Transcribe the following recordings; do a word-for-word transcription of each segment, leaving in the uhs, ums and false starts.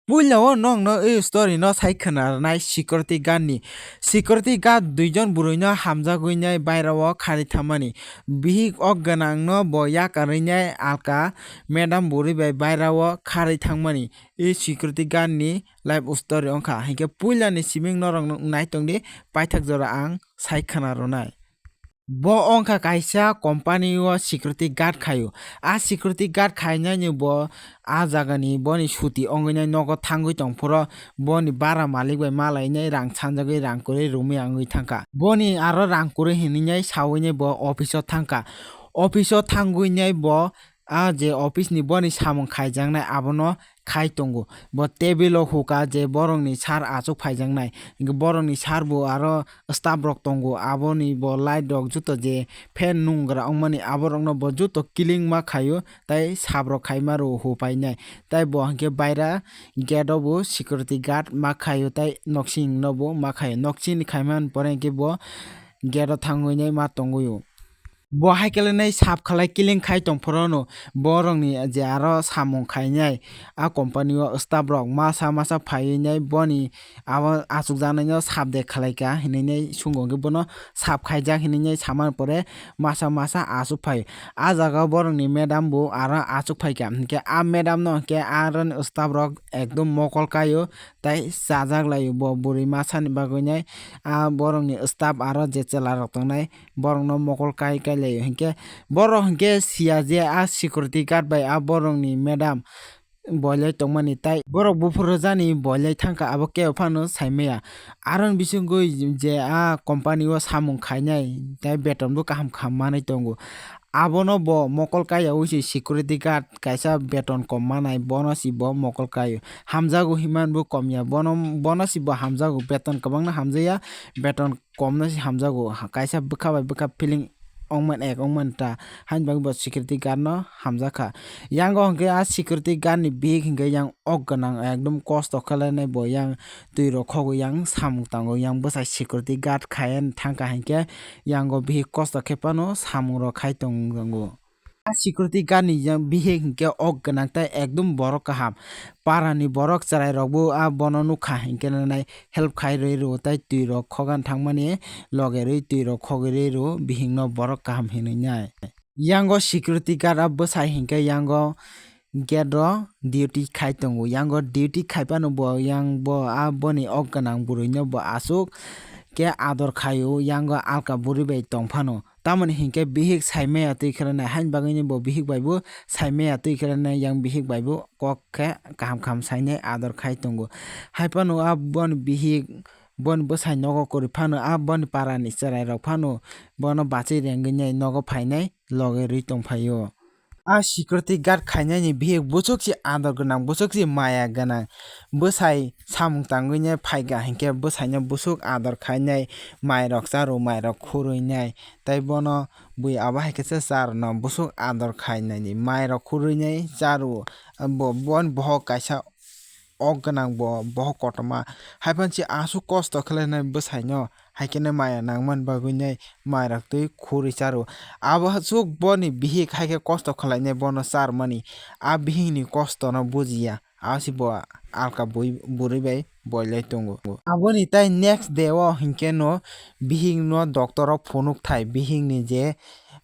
Puila o nokno o story no sai khwnarnai security guard ni. Security guard duijon bwrwi no hamjagwi nai baira o kharwi thangmani. Bihik ok gwnang no bo yakarwi nai alka madam bwrwi bai baira o kharwi thangmani. I security guard ni life story wngkha. Hinkhe puila ni siming norok no nai tongdi, paithak jora ang sai khwnarwnai. Bo wngkha kaisa company o security guard khaio. A security guard khainani bo a jagani boni suti wngwi nai nogo thangwi tongphuru boni bara malik bai malainai rang sanjagwi rang kwrwi romwi wngwi thangkha. Boni aro rang kwrwi hinwi nai sawi nai bo office o thangkha. Office o thangwi nai bo a je office ni boni samung khaijaknai abono khai tongo. Bo table o huka je borokni sir achuk phaijaknai. Hinkhe borokni sir bo aro staff rok tongo. Aboni bo light rok joto je fan nungra wngmani aborokno bo joto clean ma khaio. Tai sap rok khaima rw hupainai. Tai bo hinkhe baira gate o bo security guard ma khaio tai noksing no bo ma khaio. Noksing ni khaimani pore hinkhe bo gate o thangwi nai ma tongwi o. Bo hai khe lenai sap khalai kiling khai tongphuru no borokni je aro samung khainai a company o staff rok masa masa phaiwi nai boni abo achukjaknaino sap de khalai ka hinwi nai sungo hwnkhe bono sap khaijak hinwi nai samani pore masa masa achuk phai. A jaga o borokni madam bo aro achuk phai ka hinkhe a madam no hinkhe aroni staff rok ekdom mokol kaio tai chajak laio bo bwrwi masani bagwi nai a borokni staff aro je chwla rok tongnai. Borokno mokol kai kai laio hinkhe borok hinkhe siya je a security guard bai a borokni madam boilai tongmani tai borok buphuru jani boilai thangkha abo kebo phano saimaya. Aroni bisingwi je a company o samung khainai tai beton bo kaham kaham manwi tongo. Abono bo mokol kaiyaui se security guard kaisa beton kom manai bono se bo mokol kaio. Hamjago hinmani bo komya bono bono se bo hamjago beton kwbangno hamjaya beton komno se hamjago, ha, kaisa bwkha bai bwkha feeling ongmani ek ongmani ta, haini bagwi bo security guard no hamjakha. Yango hwnkhe a security guard ni bihik hwnkhe yang ok gwnang ekdom kosto khe lainai bo yang twi rok khogwi yang samung tango yang bwsai security guard khai thangkha hinkhe yango bihik kosto khe phano samung rok khai tongo. A security guard ni yang bihik hinkhe ok gwnang tei ekdum borok kaham. Para ni borok chwrai rok bo a bono nukha hinkhe nanai help khai rwi rw tei twi rok khogan thangmani loge rwi twi rok khogwi rwi rw bihik no borok kaham hinwi nai. Yango security guard a bwsai hinkhe yango gate o duty khai tongo. Yango duty khai phano bo yang bo a boni ok gwnang bwrwi no bo aswk khe ador khaio yango alka bwrwi bai tong phano. Tamoni hinkhe bihik saimaya twi khe rwnai, haini bagwino bo bihik bai bo saimaya twi khe rwnai, yang bihik bai bo kok khe kaham kaham sainai ador khai tongo. Hai phano a boni bihik boni bwsai nogo kwrwi phano a boni para ni chwrai rok phano bono bachwi rengwi nai nogo phainai loge rwi tong phaio. A security guard khainai ni bihik bwswk se ador gwnang, bwswk se maya gwnang. Bwsai samung tangwi nai phaikha hinkhe bwsai no bwswk ador khainai, mai rok charo, mai rok khurwi nai. Tei bono bui abo hai khe se charo no bwswk ador khainai ni mai rok khurwi nai charo. Bo, boni bohok kaisa ok gwnang bo, bohok kotorma. Hai phano se aswk kosto khlainai bwsai no, hai khe no maya nangmani bagwi nai mai rok twi khurwi charo. Abo aswk boni bihik hai khe kosto khlainai bono charmani. A bihik ni kosto no bujiya. Abo se bo alka bui-, bwrwi bai boilai tongo. Aboni tai next day o hinkhe no bihik no doctor o phunuk thai, bihik ni je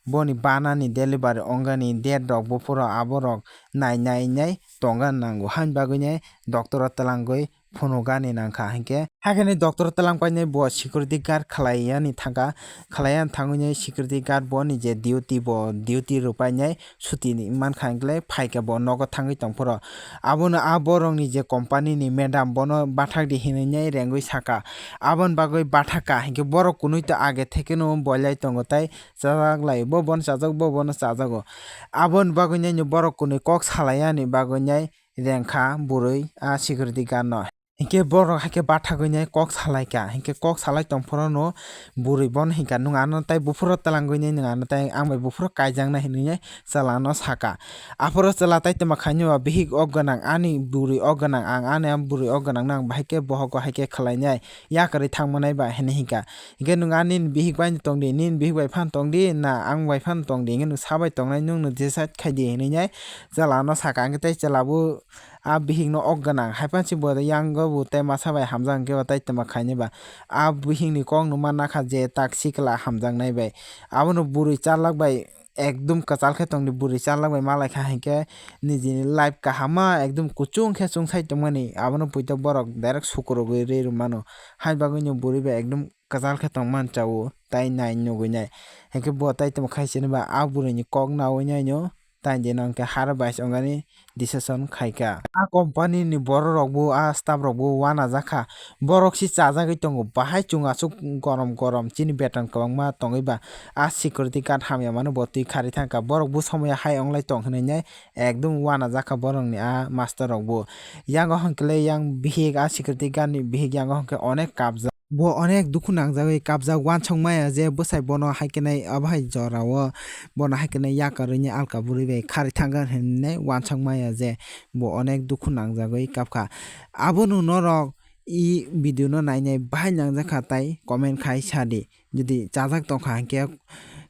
boni bana ni delivery ongani date rok buphuru abo rok nai nai nai tonga nango. Haini bagwi nai doctor o twlangwi phunugani nangkha hinkhe. Hakhe ni doctor twlang painai bo security guard khlai yani thangkha, khlai yani thangwi nai security guard bo ni je duty bo duty rwpai nai suti ni mankha hinkhe phaikha bo nogo thangwi tongphuru. Abono a borok ni je company ni madam bono bathak di hinwi nai rengwi saka. Aboni bagwi bathak ka hinkhe borok kunui to age theke no boilai tongo tai chajak lai, bo bono chajak, bo bono chajago. Aboni bagwi nai borok kunui kok salai yani bagwi nai rengkha bwrwi a security guard no. Hinkhe borok haikhe bathagwi nai kok salaikha, hinkhe kok salai tongphuru no bwrwi bono hinkha, "Nwng ano tai buphuru twlangwi nai nwng ano tai ang bai buphuru kaijaknai," hinwi nai chwla no saka. Aphuru chwla tai twma khainai ba, "Bihik ok gwnang, ani bwrwi ok gwnang, ang ani bwrwi ok gwnang no ang bahai khe bohogo hai khe khlainai, yakarwi thangmanai ba," hinwi hinkha. Hinkhe nwng ani bihik bai tongdi, nini bihik bai phano tongdi, na ang bai phano tongdi, hinkhe nwng sabai tongnai, nwng no decide khaidi hinwi nai chwla no saka. Hinkhe tei chwla bo a bihikno ok gwnang. Haiphano se bo yango bo tei masa bai hamjak hwnkhe bo tai tongma khainai ba. A bihikni kok no manna kha je tak sikla hamjaknai bai. Abono bwrwi chalak bai ekdum kwchal khe tongdi, bwrwi chalak bai malai kha hinkhe nijini life kaham ma ekdum kuchung khe chwngsai tongmani. Abono poito borok direct sukurogwi rwi rwmano. Hai bagwino bwrwi bai ekdum kwchal khe tongma chao tai nai nugwi nai. Hinkhe bo tai tongma khai sini ba a bwrwini kok naui naino tai dino hinkhe haro bai ongani decision khaikha. A company ni borok rok bo, a staff rok bo uanajak kha. Borok se chajagwi tongo, bahai chwng aswk gorom gorom chini beton kwbangma tongwi ba a security guard hamya mano bo twi kharwi thangkha. Borok bo somoya hai onglai tong hinwi nai ekdum uanajak kha borokni a master rok bo. Yango hwnkhe le yang bihik a security guard ni bihik yango hwnkhe onek kapjak. Bo onek dukhu nangjagwi kapjak, uansuk maya je bwsai bono hai khe nai abo hai jorao bono hai khe nai yakarwi ni alka bwrwi bai kharwi thangkha hinwi nai uansuk maya je bo onek dukhu nangjagwi kapkha. Abono norok i video no nainai bahai nangjakha tai comment khai sadi. Jodi chajak tongkha hinkhe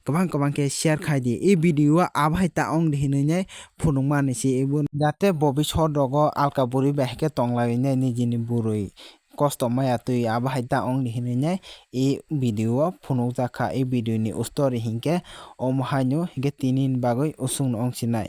kwbang kwbang khe share khai di. I video o abo hai ta ong di hinwi nai phunukmani se ibo jate bobisot rogo alka bwrwi bai hai khe tonglaiwi nai nijini bwrwi kosto maya twi abo hai ta ong di hinwi nai i video o phunukjak kha. I video ni story hinkhe omo haino hinkhe tini ni bagwi usung no ong sinai.